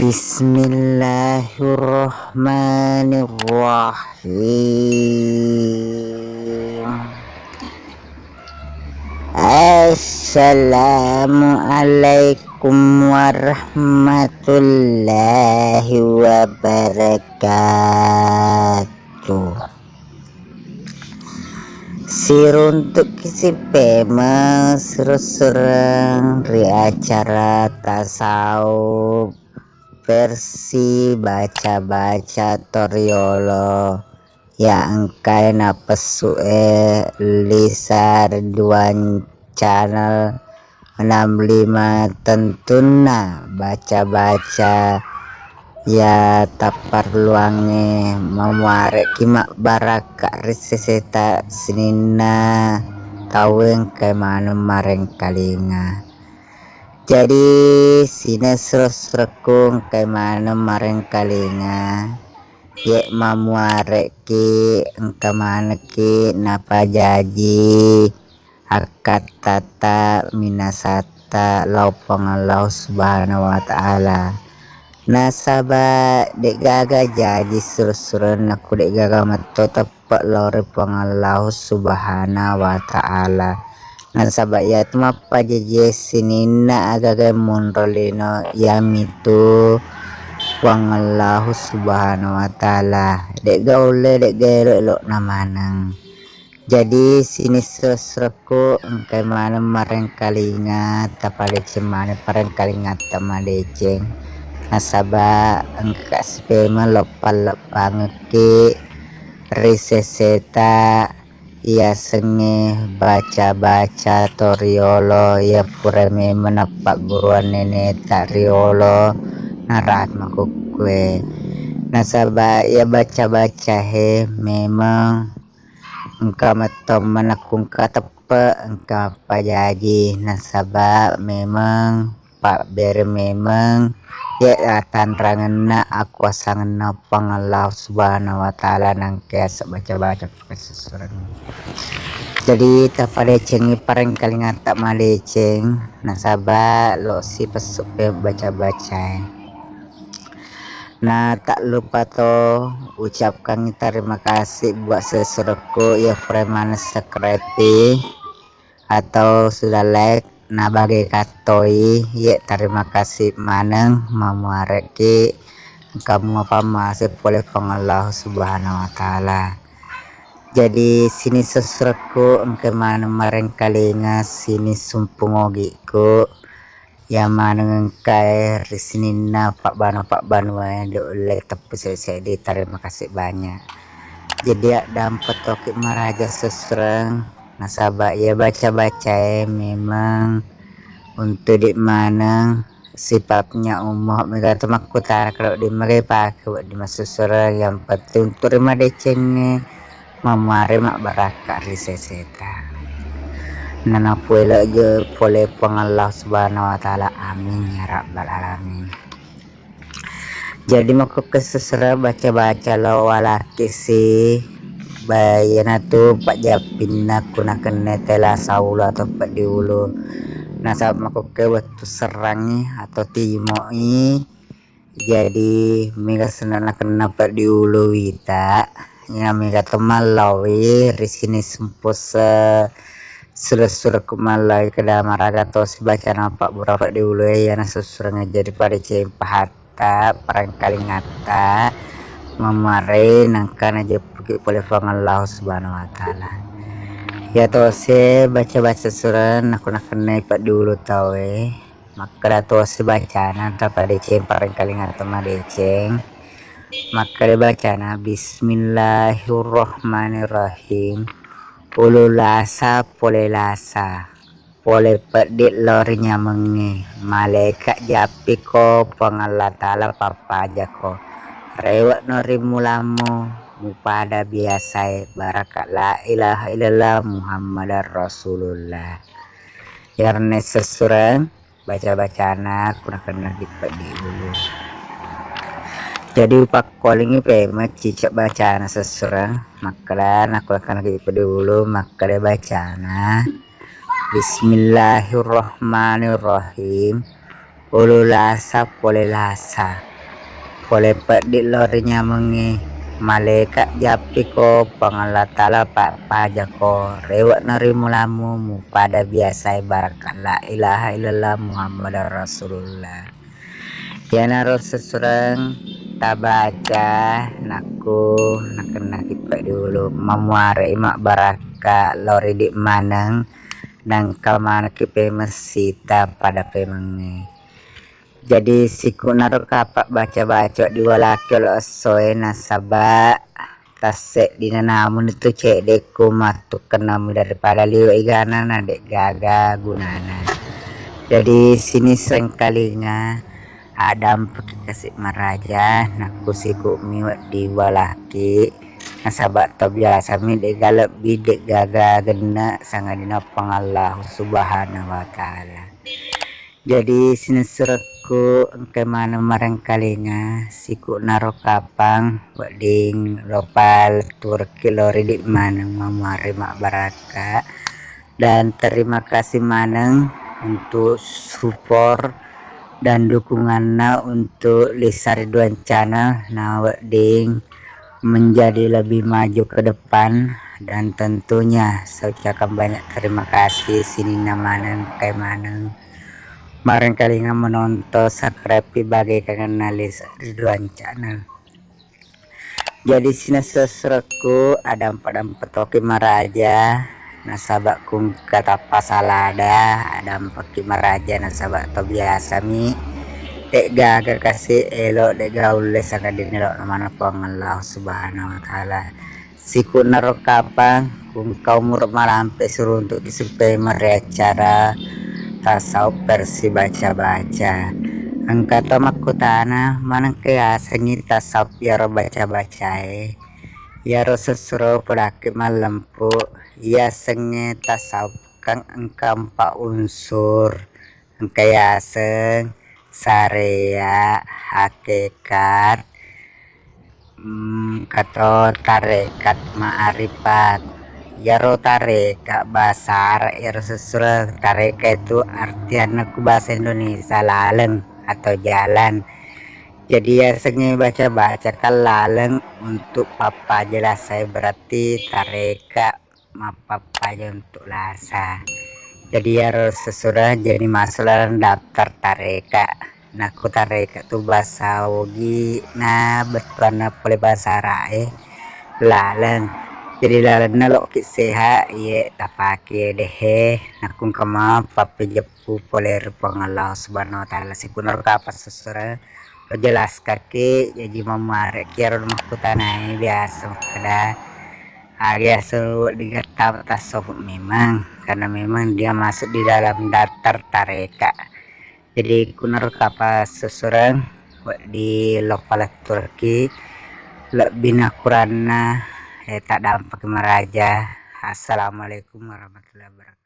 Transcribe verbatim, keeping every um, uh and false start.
Bismillahirrahmanirrahim. Assalamualaikum warahmatullahi wabarakatuh. Siruntukki sipeme sirussureng ri acara tasawuf versi baca-baca toriolo ya engkae napessu'e Lisa Ridwan Channel enam lima. Tentunna baca-baca ya tapparelluangnge mamuare'ki mabbarakka ri seseta sininna tauwe engkae maneng marengkalinga. Jadi sinisro-srokku engkae maneng marengkalinga, ye mamuare'ki engka manekki napajaji akkattata minasatta lao Puang Allahu Subhanahu wa Ta'ala. Nasaba de'gaga jaji suro-surenna ku de'gaga metto teppe lao ri Puang Allahu Subhanahu wa Ta'ala. Nasaba iyatu mappajajie sininna agaga monro lino iyamitu Puang Allahu Subhanahu wa Ta'ala. De'ga ulle, de'ga elo-elokna maneng. Jadi sinisro-srokku engkai maneng marengkalinga, tapadeceng maneng parengkalingatta madeceng. Nasaba engka sipemeng loppang-loppangekki ri seseta iyasengnge baca-baca toriolo iya pura memeng nappagguruang neneta riolo narapi makkukkue. Nasaba iya baca-bacae memeng engka metto manekku engka teppe, engka mappajaji, nasaba memeng pabbere memeng ye atanrangenna akuasangenna Puang Allah Subhanahu wa Ta'ala nangka yaseng baca-baca pakasessureng. Jadi tapadecengi parengkalingatta madeceng nasaba lo sipessu pe baca-bacae. Na tak lupa to ucapkan terima kasih buat sesurekku ya preman subscribe atau sudah like na bage kattoi ye terima kasih maneng mamuarekki kamu apa masih pole Puang Allah Subhanahu wa Ta'ala. Jadi sini sesurekku engke maneng marengkalinga sini sumpung ogiku. Iya maneng engkae ri sininna pabbanu-pabbanuae de ulle teppu seddi-seddi, tarima kasih banyak. Jadi addampeng toki maraja sessureng nasaba iya baca-bacae memang untuk di maneng sifatnya umum mega tu makkutana kalau di mega pake buat di masussureng yang penting untuk ri madecengnge mamuare mabbarakka ri seseta. Nanapuelo je pole Puang Allah Subhanahu wa Ta'ala. Amin ya rabbal alamin. Jadi makkukke sesera baca-baca lo walaki si bayanatu pajjappinna kuna kenne tela saula atau peddi ulu. Nasaba makkukke wettu serrangi atau timoi. Jadi mega senna nakenna peddi ulu wita, ya mega to mallawi ri sini sempus sure-surekku mallawi keda maraga to sibacana pabbura peddi ulu e, yana sessureng jadi pada ceng pahatta parengkalingatta mamare nangka najeppuki pole Puang Allah Subhanahu wa Ta'ala. Ya to se baca-baca sureng naku nakennai peddi ulu tau e. Makkeda tosi bacana, tapadeceng parengkalingatta madeceng. Makkeda bacana, Bismillahirrahmanirrahim. Ulu lasa pole lasa, pole peddi lao ri nyamengnge. Malaeka jappiko Puang Allah Ta'ala pappajako. Rewe'no ri mulammu, mupada biasae, baraka la ilaha illallah Muhammadar Rasulullah. Yarne sessureng baca-bacana ku nakennaki peddi ulu. Jadi upakkolingi pemeng cicak bacana sessureng, makkeda naku nakennaki peddi ulu, makkeda bacana, Bismillahirrahmanirrahim. Ulu lasa pole lasa. Pole peddi lao ri nyamengnge, malaeka jappiko, Puang Allah Taala pappajako, rewe'na ri mulamu, mupada biasae barakang la ilaha illallah Muhammadar Rasulullah. Iyanaro sesureng tabaca nakku nakennaki peddi ulu, mamuare'i mabbarakka lao ri idi maneng, nangka manekki pemeng sita pada pemengnge. Jadi, siku'naro kapang baca-baca di walaki olo essoe, nasaba tasseddina namuni tu cedde'ku mattukkennamu daripada liwe' igana na de' gaga gunana. Jadi, siniseng kalinga, adampeki kasi maraja, nakku siku'mi wedding walaki, nasaba to biasami de' ga lebbi, de' gaga genne, sangadinna Puang Allah Subhanahu wa Ta'ala. Jadi, sinessurekku engkai maneng marengkalinga, siku'naro kapang wedding lopa letturekki lao ri idi maneng mamuare mabbarakka. Dan terima kasih maneng untuk support dan dukunganna untuk Lisa Ridwan Channel na wedding menjadi lebih maju ke depan, dan tentunya saya ucapkan banyak terima kasih sininna maneng, engkai maneng marengkalinga menonton, subscribe, bagaikan Lisa Ridwan Channel. Jadi sinessurekku adampa-dampa toki maraja, nasaba kungka tappa salada, adampaki maraja nasaba to biasami. De' gaga kasi elo, de' gaulle sangadinna elo na maneng Puang Allah Subhanahu wa Ta'ala. Siku'naro kapang kungka umur malampe suruntu'ki supaya meri acara tasawuf versi baca-baca. Engka to makkutana, manengka yasengngi tasawuf iyaro baca-bacae? Iyaro sessuro podakki mallempu, yasengnge tasawuf kan engka empat unsur. Engka yaseng sareat, hakikat, mm, engka to tarekat, ma'rifat. Iyaro tarekat bahasa Arab, iyaro sessureng tarekat itu artianna ku bahasa Indonesia laleng atau jalan. Jadi yasengnge baca-baca kan laleng untuk pappajelasai, berarti tarekat mappappaja untuk lasa. Jadi iyaro sessureng jadi masuk laleng daftar tarekat. Nakku tarekat tu bahasa Ogi na bettuanna pole bahasa Arab e laleng. Jadi lalenna lokki sehat, iye tapake dehe, nakku engka mappappeje ku pole ri Puang Allah Subhanahu wa Ta'ala. Siku'naro kapang sessureng ujelaskaki, jaji mamuare'ki iyaro makkutanai biasa makkeda, aga yaseng wedding gattama tasawuf memang, karena memang dia masuk di dalam daftar tarekat. Jadi kunaro kapang sessureng wedding lopa letturekki, lebbi na kuranna, eh, tadampaki maraja. Assalamualaikum warahmatullahi wabarakatuh.